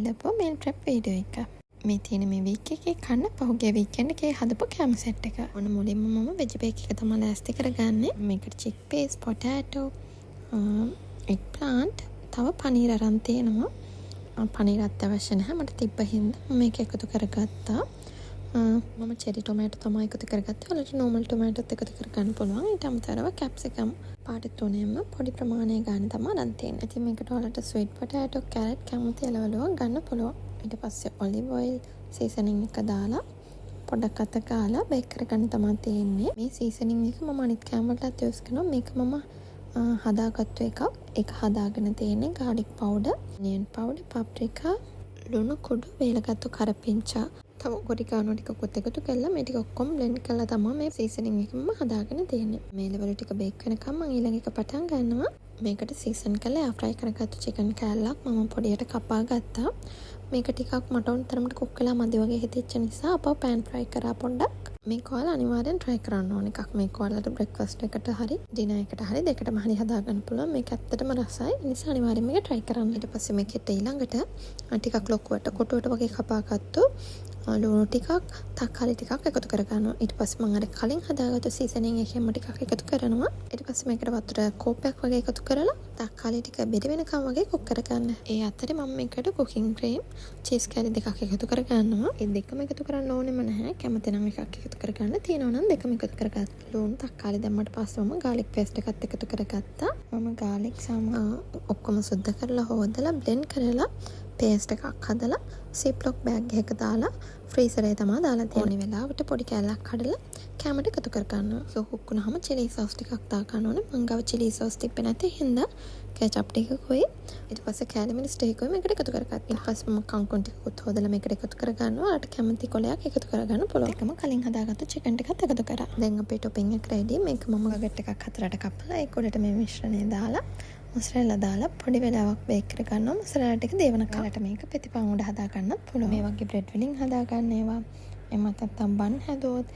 හදපු meal prep video එක. මේ තියෙන මේ වීක් එකේ කන්න පහුගිය වීකෙන්ඩ් එකේ හදපු කෑම සෙට් එක. ඔන්න මුලින්ම මම වෙජි බේක් එක තමයි ලෑස්ති කරගන්නේ. මේකට චික් පීස්, පොටෑටෝ, එග් ප්ලාන්ට්, තව පනීර් අරන් තියෙනවා. පනීර් අත්‍යවශ්‍ය නැහැ. මට තිබ්බ හින්දා මම මේක එකතු කරගත්තා. මම චෙරි ටොමෑටෝ තමයි එකතු කරගත්තේ. ඔයාලට නෝමල් ටොමෑටෝත් එකතු කරගන්න පුළුවන්. ඊට අමතරව කැප්සිකම් පාට තුනෙන්ම පොඩි ප්‍රමාණය ගානේ තමයි අරන් තියෙන්නේ. ඉතින් මේකට ඔයාලට ස්වීට් පොටෑටෝ, කැරට් කැමති එළවලුවක් ගන්න පුළුවන්. ඊට පස්සේ ඔලිව් ඔයිල්, සීසනින් එක දාලා පොඩ්ඩක් අත ගාලා බේක් කරගන්න තමයි තියෙන්නේ. මේ සීසනින් එක මම අනිත් කෑම වලටත් යූස් කරනවා. මේක මම හදාගත්තු එකක්. ඒක හදාගෙන තියෙන්නේ ගාලික් පවුඩර්, ඔනියන් පවුඩර්, පප්‍රිකා, ලුණු කුඩු, වේලගත්තු කරපිංචා, තව ඔරිගානෝ ටිකකුත් එකතු කරලා මේ ටික ඔක්කොම බ්ලෙන්ඩ් කරලා තමයි මේ සීසනින් එක මම හදාගෙන තියෙන්නේ. මේ එළවලු ටික බේක් වෙනකම් මම ඊළඟ එක පටන් ගන්නවා. මේකට සීසන් කරලා එයාර් ෆ්‍රයි කරගත්තු චිකන් කෑල්ලක් මම පොඩියට කපා ගත්තා. මේක ටිකක් මට ඕන තරමට කුක් වෙලා මදි වගේ හිතිච්ච නිසා ආපහු පෑන් ෆ්‍රයි කරා පොඩ්ඩක්. මේක ඔයාලා අනිවාර්යෙන් try කරන්න ඕන එකක්. මේක ඔයාලට බ්‍රෙක්ෆාස්ට් එකට හරි ඩිනර් එකට හරි දෙකටම හරි හදාගන්න පුළුවන්. මේක ඇත්තටම රසයි. ඒ නිසා අනිවාර්යෙන් මේක try කරන්න. ඊට පස්සේ මේකට ඊළඟට ටිකක් ලොකුවට කොටුවට වගේ කපාගත්තු ලුණු ටිකක්, තක්කාලි ටිකක් එකතු කරගන්නවා. ඊට පස්සේ මම අර කලින් හදාගත්තු සීසනින් එකෙන්ම ටිකක් එකතු කරනවා. ඊට පස්සේ මේකට වතුර කෝප්පයක් වගේ එකතු කරලා තක්කාලි ටික බෙරි වෙනකම් වගේ කුක් කරගන්න. ඒ අතරේ මම මේකට කුකින් ක්‍රීම්, චීස් කෑලි දෙකක් එකතු කරගන්නවා. ඒ දෙකම එකතු කරන්න ඕනෙම නැහැ. කැමති නම් එකක් එකතු කරගන්න. තියෙනවා නම් දෙකම එකතු කරගන්න. ලුණු තක්කාලි දැම්මට පස්සේ මම ගාලික් පේස්ට් එකත් එකතු කරගත්තා. මම ගාලික් සම ඔක්කොම සුද්ධ කරලා, හෝදලා, බ්ලෙන්ඩ් කරලා, පේස්ට් එකක් හදලා සිප්ලොක් බෑග් එකක දාලා ෆ්‍රීසරේ තමා දාලා තියෙන්නේ. ඕනි වෙලාවට පොඩි කෑල්ලක් කඩලා කෑමට එකතු කරගන්නවා. ඒක කුක් වුණාම චිලි සෝස් ටිකක් දාගන්න ඕනේ. මං ගාව චිලි සෝස් තිබ්බේ නැති හින්දා කෙචප් ටිකකුයි ඊට පස්සේ කෑලි මිරිස් ටිකකුයි මේකට එකතු කරගත්තා. ඊට පස්සේ මම කංකුන් ටිකකුත් හොදලා මේකට එකතු කරගන්නවා. ඔයාලට කැමති කොලයක් එකතු කරගන්න පුළුවන්. ඒකම කලින් හදාගත්තු චිකන් ටිකත් එකතු කරා. දැන් අපේ ටොපින් එක රෙඩි. මේක මම බගෙට් එකක් හතරට කපලා ඒක උඩට මේ මිශ්‍රණය දාලා, මොසරෙල්ලා දාලා පොඩි වෙලාවක් බේක් කරගන්නවා මොසරෙල්ලා ටික දියවනකම්. ඔයාලට මේක පෙතිපන් උඩ හදාගන්නත් පුළුවන්. මේ වගේ බ්‍රෙඩ් වලින් හදාගන්න ඒවා. එහෙමත් නැත්නම් බන් හැදුවොත්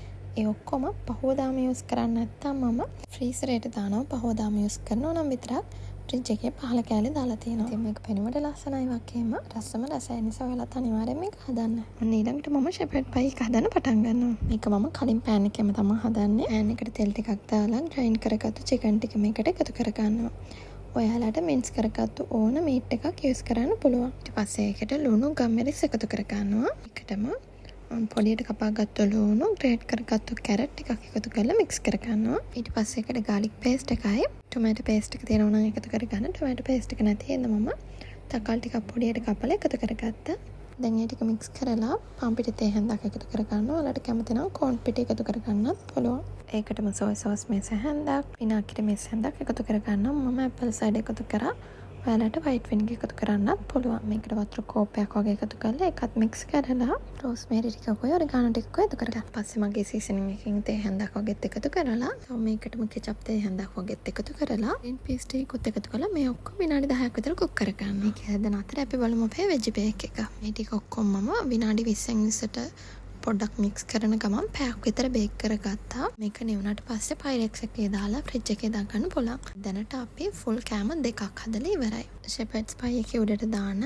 ඒ ඔක්කොම පහුවදාම යූස් කරන්නේ නැත්නම් මම ෆ්‍රීසරයට දානවා. පහුවදාම යූස් කරනවා නම් විතරක් ෆ්‍රිජ් එකේ පහළ කෑල්ලේ දාලා තියෙනවා. ඉතින් මේක පෙනුමට ලස්සනයි වගේම රසම රසයි නිසා ඔයාලත් අනිවාර්යෙන් මේක හදන්න. ඔන්න ඊළඟට මම ෂෙපර්ඩ් පයි එක හදන්න පටන් ගන්නවා. මේක මම කලින් පෑන් එකේම තමයි හදන්නේ. පෑන් එකට තෙල් ටිකක් දාලා ග්‍රයින්ඩ් කරගත්තු චිකන් ටික මේකට එකතු කරගන්නවා. ඔයාලට මින්ස් කරගත්තු ඕන මීට් එකක් යූස් කරන්න පුළුවන්. ඊට පස්සේ ඒකට ලුණු, ගම්මිරිස් එකතු කරගන්නවා. ඒකටම පොඩියට කපාගත්තු ලුණු, ග්‍රේට් කරගත්තු කැරට් ටිකක් එකතු කරලා මික්ස් කරගන්නවා. ඊට පස්සේ ඒකට ගාලික් පේස්ට් එකයි ටොමැටෝ පේස්ට් එක තියෙනවා නම් එකතු කරගන්න. ටොමැටෝ පේස්ට් එක නැති හින්දා මම තක්කාලි ටිකක් පොඩියට කපලා එකතු කරගත්තා. දැන් ඒ ටික මික්ස් කරලා පාන් පිටි තේ හැන්දක් එකතු කරගන්නවා. ඔයාලට කැමති නම් කෝන් පිටි එකතු කරගන්නත් පුළුවන්. ඒකටම සෝයි සෝස් මේස හැන්දක්, විනාගිරි මේස හැන්දක් එකතු කරගන්නවා. මම ඇපල් සයිඩර් එකතු කරා. ඔයාලට වයිට් විනිගර් එකතු කරන්නත් පුළුවන්. මේකට වතුර කෝප්පයක් වගේ එකතු කරලා ඒකත් මික්ස් කරලා රෝස්මේරි ටිකකුයි ඔරිගානෝ ටිකකුයි එකතු කරගත්තා. පස්සේ මගේ සීසනින් එකකින් තේ හැන්දක් වගේත් එකතු කරලා තව මේකටම කෙචප් තේ හැන්දක් වගේත් එකතු කරලා ග්‍රීන් පීස් ටිකකුත් එකතු කරලා මේ ඔක්කොම විනාඩි 10ක් විතර කුක් කරගන්න. මේක හැදෙන අතරේ අපි බලමු අපේ වෙජි බේක් එක. මේ ටික ඔක්කොම මම විනාඩි 20න් 20ට පොඩ්ඩක් මික්ස් කරන ගමන් පැයක් විතර බේක් කරගත්තා. මේක නිවුනට පස්සේ පයිරෙක්ස් එකේ දාලා ෆ්‍රිජ් එකේ දාගන්න පුළුවන්. දැනට අපි ෆුල් කෑම දෙකක් හදලා ඉවරයි. ෂෙපර්ඩ්ස් පයි එකේ උඩට දාන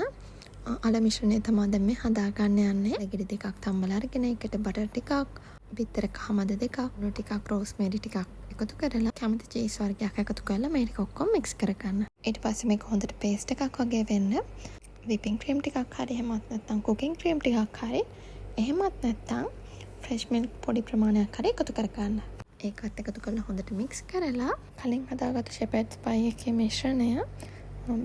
අල මිශ්‍රණය තමයි දැන් මේ හදාගන්න යන්නේ. ගෙඩි දෙකක් තම්බලා අරගෙන ඒකට බටර් ටිකක්, බිත්තර කහ මැද දෙකක්, ලුණු ටිකක්, රෝස්මේරි ටිකක් එකතු කරලා කැමති චීස් වර්ගයක් එකතු කරලා මේ ටික ඔක්කොම මික්ස් කරගන්න. ඊට පස්සේ මේක හොඳට පේස්ට් එකක් වගේ වෙන්න විපින් ක්‍රීම් ටිකක් හරි, එහෙමත් නැත්නම් කුකින් ක්‍රීම් ටිකක් හරි, එහෙමත් නැත්නම් ෆ්‍රෙෂ් මිල්ක් පොඩි ප්‍රමාණයක් හරි එකතු කරගන්න. ඒකත් එකතු කරලා හොඳට මික්ස් කරලා කලින් හදාගත්තු ෂෙපර්ඩ්ස් පයි එකේ මිශ්‍රණය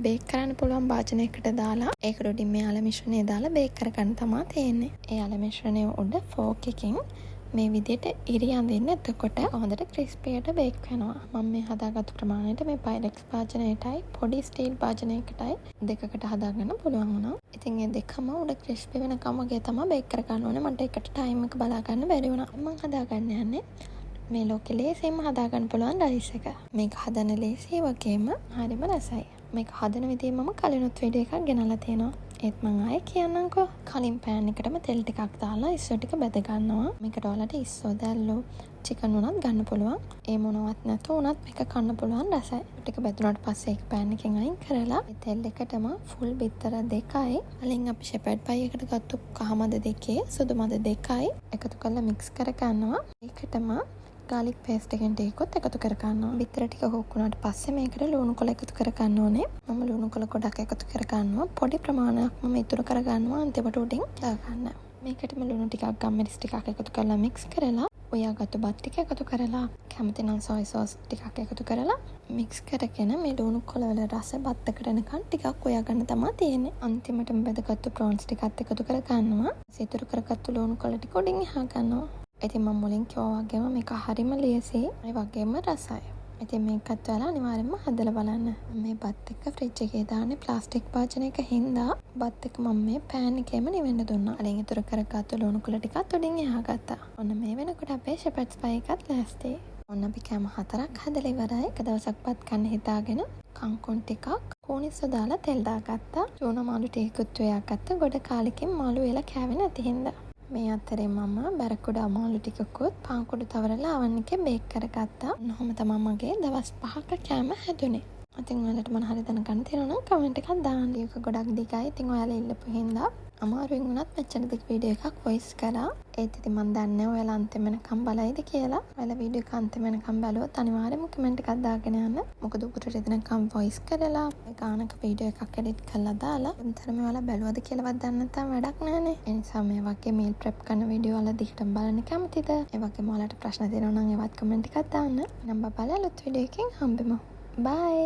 බේක් කරන්න පුළුවන් භාජනයකට දාලා ඒකට උඩින් මේ අල මිශ්‍රණය දාලා බේක් කරගන්න තමා තියෙන්නේ. ඒ අල මිශ්‍රණය උඩ ෆෝක් එකකින් මේ විදිහට ඉරි අඳින්න. එතකොට හොඳට ක්‍රිස්පියට බේක් වෙනවා. මම මේ හදාගත්තු ප්‍රමාණයට මේ පයිරෙක්ස් භාජනයටයි පොඩි ස්ටීල් භාජනයකටයි දෙකකට හදාගන්න පුළුවන් වුණා. ඉතින් ඒ දෙකම උඩ ක්‍රිස්පි වෙනකම් වගේ තමයි බේක් කරගන්න ඕනේ. මට එකට ටයිම් එක බලා ගන්න බැරි වුණා. මං හදාගන්න යන්නේ මේ ලෝකෙ ලේසියෙන්ම හදාගන්න පුළුවන් රයිස් එක. මේක හදන්න ලේසියි වගේම හරිම රසයි. මේක හදන විදිය මම කලිනුත් වීඩියෝ එකක් ගෙනල්ලා තියෙනවා. ඒත් මං ආයෙ කියන්නම්කෝ. කලින් පෑන් එකටම තෙල් ටිකක් දාලා ඉස්සෝ ටික බැද ගන්නවා. මේකට ඔයාලට ඉස්සෝ, දැල්ලෝ, චිකන් වුණත් ගන්න පුළුවන්. ඒ මොනවත් නැතුව වුණත් මේක කන්න පුළුවන්, රසයි. ටික බැදුනට පස්සේ ඒක පෑන් එකෙන් අයින් කරලා ඒ තෙල් එකටම ෆුල් බිත්තර 2යි, කලින් අපි ෂෙපර්ඩ් පයි එකට ගත්තු කහ මද 2 සුදු මද 2යි එකතු කරලා මික්ස් කරගන්නවා. ඒකටම ගාලික් පේස්ට් එකෙන් ටිකකුත් එකතු කරගන්නවා. බිත්තර ටික කුක් වුණාට පස්සේ මේකට ලුණු කොළ එකතු කරගන්න ඕනේ. මම ලුණු කොළ ගොඩක් එකතු කරගන්නවා. පොඩි ප්‍රමාණයක් මම ඉතුරු කරගන්නවා අන්තිමට උඩින් දාගන්න. මේකටම ලුණු ටිකක්, ගම්මිරිස් ටිකක් එකතු කරලා මික්ස් කරලා, උයාගත්තු බත් ටික එකතු කරලා, කැමති නම් සොයි සෝස් ටිකක් එකතු කරලා මික්ස් කරගෙන මේ ලුණු කොළ වල රස බත් එකට එනකන් ටිකක් උයා ගන්න තමා තියෙන්නේ. අන්තිමටම බැදගත්තු ප්‍රෝන්ස් ටිකත් එකතු කරගන්නවා. ඉතුරු කරගත්තු ලුණු කොළ ටික උඩින් එහා ගන්නවා. ඉතින් මම මුලින් කිව්වා වගේම මේක හරිම ලේසි. ඒ වගේම රසයි. ඉතින් මේකත් ඔයාලා අනිවාර්යෙන්ම හදලා බලන්න. මේ බත් එක ෆ්‍රිජ් එකේ දාන්නේ ප්ලාස්ටික් භාජනයක හින්දා බත් එක මම මේ පෑන් එකේම නිවෙන්න දුන්නා. කලින් ඉතුරු කරගත්තු ලුණු කොළ ටිකත් උඩින් එහා ගත්තා. ඔන්න මේ වෙනකොට අපේ ෂෙපර්ඩ්ස් පයි එකත් ලෑස්තියි. ඔන්න අපි කෑම හතරක් හදලා ඉවරයි. එක දවසක් බත් කන්න හිතාගෙන කංකුන් ටිකක් කූනිස්සු දාලා තෙල් දාගත්තා. ටූනා මාළු ටිකකුත් උයාගත්තා. ගොඩ කාලෙකින් මාළු උයලා කෑවේ නැති හින්දා. මේ අතරේ මම බැරකුඩා මාළු ටිකකුත් පාන් කුඩු තවරලා අවන් එකේ බේක් කරගත්තා. ඔන්න ඔහොම තමා මගේ දවස් 5ක කෑම හැදුනේ. ඉතින් ඔයාලට මොන හරි දැනගන්න තියෙනවා නම් කමෙන්ට් එකක් දාන්න. වීඩියෝ එක ගොඩක් දිගයි. ඉතින් ඔයාලා ඉල්ලපු හින්දා අමාරුවෙන් වුණත් මෙච්චර දිග වීඩියෝ එකක් වොයිස් කරා. ඒත් ඉතින් මං දන්නේ නෑ ඔයාලා අන්තිම වෙනකම් බලයිද කියලා. ඔයාලා වීඩියෝ එක අන්තිම වෙනකම් බැලුවොත් අනිවාර්යෙන්ම කමෙන්ට් එකක් දාගෙන යන්න. මොකද උගුර රිදෙනකම් වොයිස් කරලා ගානක වීඩියෝ එකක් එඩිට් කරලා දාලා එතනම ඔයාලා බැලුවද කියලාවත් දන්නේ නැත්නම් වැඩක් නෑනේ. ඒ නිසා මේ වගේ මීල් ප්‍රෙප් කරන වීඩියෝ ඔයාලා දිගටම බලන්න කැමතිද? ඒ වගේම ඔයාලට ප්‍රශ්න තියෙනවා නම් ඒවත් කමෙන්ට් එකක් දාන්න. එහෙනම් බබාලා, අලුත් වීඩියෝ එකකින් හම්බෙමු. බයි.